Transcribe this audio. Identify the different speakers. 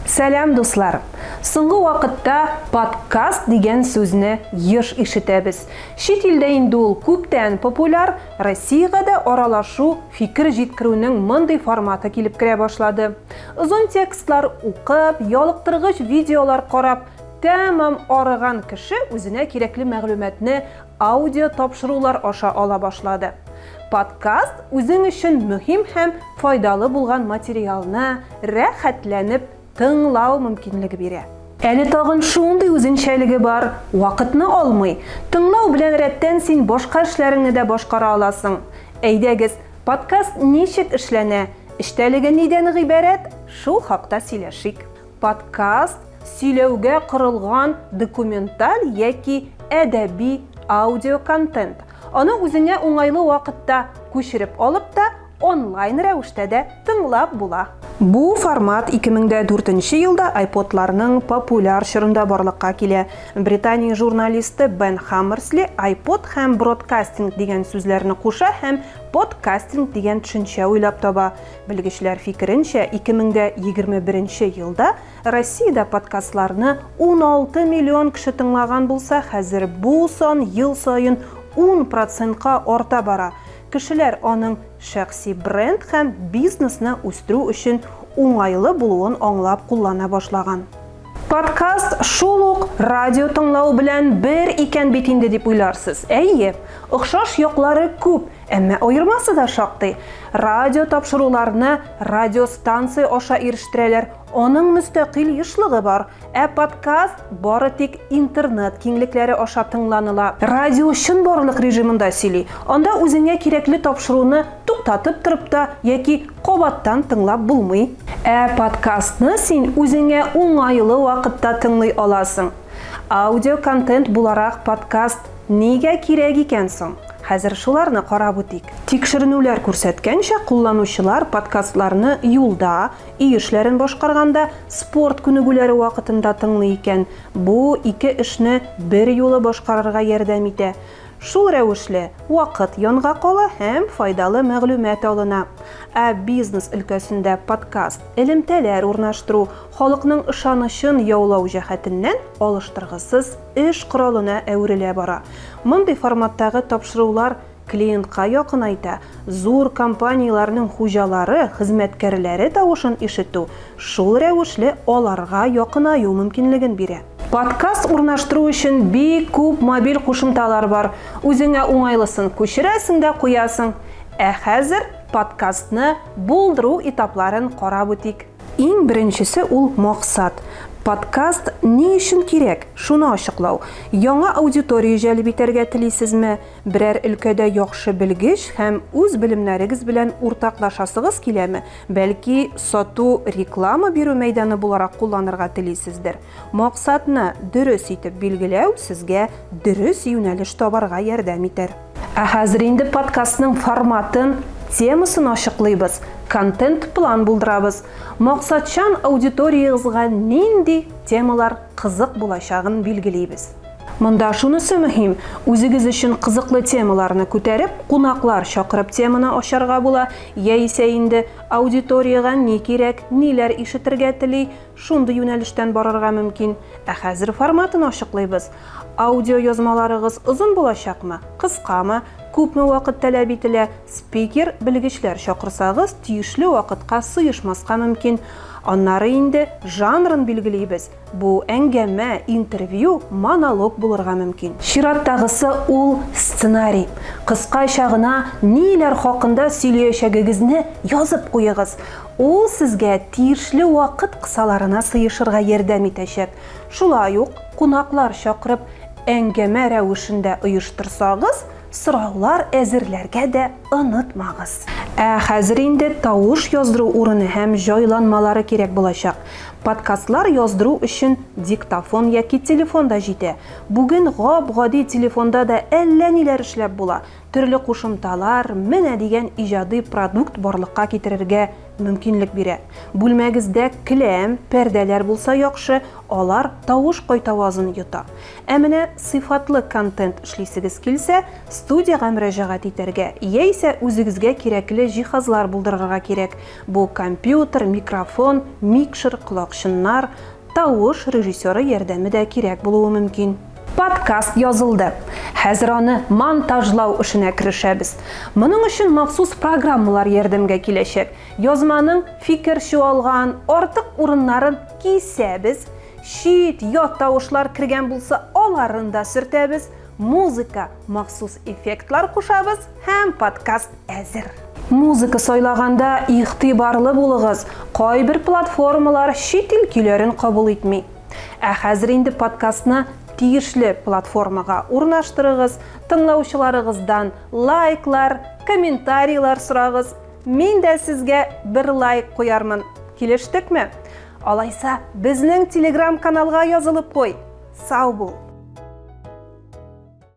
Speaker 1: Сәлам, дуслар! Соңгы вакытта подкаст дигән сүзне еш ишетәбез. Чит илдә инде ул күптән популяр, Россиягә дә аралашу, фикер җиткерүнең мондый форматы килеп керә башлады. Озын текстлар укып, ялыктыргыч видеолар карап, тәмам арыган кеше үзенә кирәкле мәгълүматны аудио тапшырулар аша ала башлады. Подкаст үзең өчен мөһим һәм файдалы булган материалны рәхәтләнеп тыңлау мөмкинлеге бирә. Әле тагын шундый үзенчәлеге бар, вакытны алмый. Тыңлау белән рәттән син башка эшләреңне дә башкара аласың. Әйдәгез, подкаст ничек эшләнә, эчтәлеге нидән гыйбарәт, шул хакта сөйләшик. Подкаст, сөйләүгә корылган документаль яки әдәби аудиоконтент. Аны үзеңә уңайлы вакытта күчереп алып та, онлайн рәвештә дә тыңлап була. Бу формат 2004 нче елда iPod-ларның популяр чорында барлыкка килә. Британия журналисты Бен Хаммерсли iPod һәм бродкастинг дигән сүзләрне куша һәм подкастинг дигән төшенчә уйлап таба. Белгечләр фикеренчә, 2021 нче елда Россиядә подкастларны 16 миллион кеше тыңлаган булса, хәзер бу сан ел саен 10 процентка арта бара. Кешеләр аның шәхси бренд һәм бизнесны үстерү өчен уңайлы булуын аңлап куллана башлаган. Подкаст шул ук радио тыңлау белән бер икән бит инде дип уйларсыз. Әйе, охшаш яклары күп, Әмма аермасы да шактый. Радио тапшыруларны радиостанция аша ирештерәләр, аның мөстәкыйль ешлыгы бар. Ә подкаст бары тик интернет киңлекләре аша тыңланыла. Радио чынбарлык режимында сөйли. Анда үзеңә кирәкле тапшыруны туктатып торып та яки кабаттан тыңлап булмый. Ә подкастны син үзеңә уңайлы вакытта тыңлый аласың. Аудиоконтент буларак подкаст Нигә кирәк икән соң? Хәзер шуларны карап үтик. Тикшеренүләр күрсәткәнчә, кулланучылар подкастларны юлда, өй эшләрен башкарганда, спорт күнегүләре вакытында тыңлый икән. Бу ике эшне берьюлы башкарырга ярдәм итә. Шул рәвешле, вакыт янга кала һәм файдалы мәгълүмат алына. Ә бизнес өлкәсендә подкаст элемтәләр урнаштыру, халыкның ышанычын яулау җәһәтеннән алыштыргысыз эш коралына әверелә бара. Мондый форматтагы тапшырулар клиентка якынайта, зур компанияләрнең хуҗалары, хезмәткәрләре тавышын ишетү, шул рәвешле аларга якынаю мөмкинлеген бирә. Подкаст урнаштыру өчен бик күп мобиль кушымталар бар, үзеңә уңайлысын күчерәсең дә куясың. Ә хәзер подкастны булдыру этапларын карап үтик. Иң беренчесе ул максат. Подкаст ни өчен кирәк, шуны ачыклау. Яңа аудитория җәлеп итәргә телисезме, берәр өлкәдә яхшы белгеч һәм үз белемнәрегез белән уртаклашасыгыз киләме, бәлки сату, реклама бирү мәйданы буларак кулланырга телисездер. Максатны дөрес итеп билгеләү сезгә дөрес юнәлеш табарга ярдәм итәр. Ә хәзер инде подкастның форматын, темасын ачыклыйбыз, контент-план булдырабыз. Максатчан аудиториягызга нинди темалар кызык булачагын билгелибез. Монда шунысы мөһим, үзегез өчен кызыклы темаларны күтәреп, кунаклар чакырып теманы ачарга була, яисә инде аудиториягә ни кирәк, ниләр ишетергә тели, шундый юнәлештән барырга мөмкин. Ә хәзер форматын ачыклыйбыз. Аудиоязмаларыгыз озын булачакмы, кыскамы, күпме вакыт таләп ителә, спикер, белгечләр чакырсагыз, тиешле вакытка сыешмаска мөмкин. Аннары инде жанрын билгелибез, бу әңгәмә, интервью, монолог булырга мөмкин. Чираттагысы ул сценарий. Кыскача гына ниләр хакында сөйләячәгегезне язып куегыз. Ул сезгә тиешле вакыт кысаларына сыешырга ярдәм итәчәк. Шулай ук кунаклар чакырып, әңгәмә рәвешендә оештырсагыз, сораулар әзерләргә дә онытмагыз. Ә хәзер инде тавыш яздыру урыны һәм җайланмалары кирәк булачак. Подкастлар яздыру өчен диктофон яки телефон да җитә. Бүген гап-гади телефонда да әллә ниләр эшләп була. Төрле кушымталар менә дигән иҗади продукт барлыкка китерергә мөмкинлек бирә. Бүлмәгездә келәм, пәрдәләр булса яхшы, алар тавыш кайтавазын йота. Ә менә сыйфатлы контент эшлисегез килсә, студиягә мөрәҗәгать итәргә, яисә үзегезгә кирәкле җиһазлар булдырырга кирәк. Бу компьютер, микрофон, микшер, колакчыннар, Тавыш режиссеры ярдәме дә кирәк булуы мөмкин. Подкаст язылды. Хәзер аны монтажлау эшенә керешәбез. Моның өчен махсус программалар ярдәмгә киләчәк. Язманың фикер чуалган, артык урыннарын кисәбез, чит, ят тавышлар кергән булса, аларын да сөртәбез, музыка, махсус эффектлар кушабыз һәм подкаст әзер. Музыка сайлаганда игътибарлы булыгыз, кайбер платформалар чит ил көйләрен кабул итми. Ә хәзер инде подкастны тиешле платформага урнаштырыгыз, тыңлаучыларыгыздан лайклар, комментарийлар сорагыз. Мин дә сезгә бер лайк куярмын. Килештекме? Алайса, безнең телеграм-каналга язылып куй. Сау бул!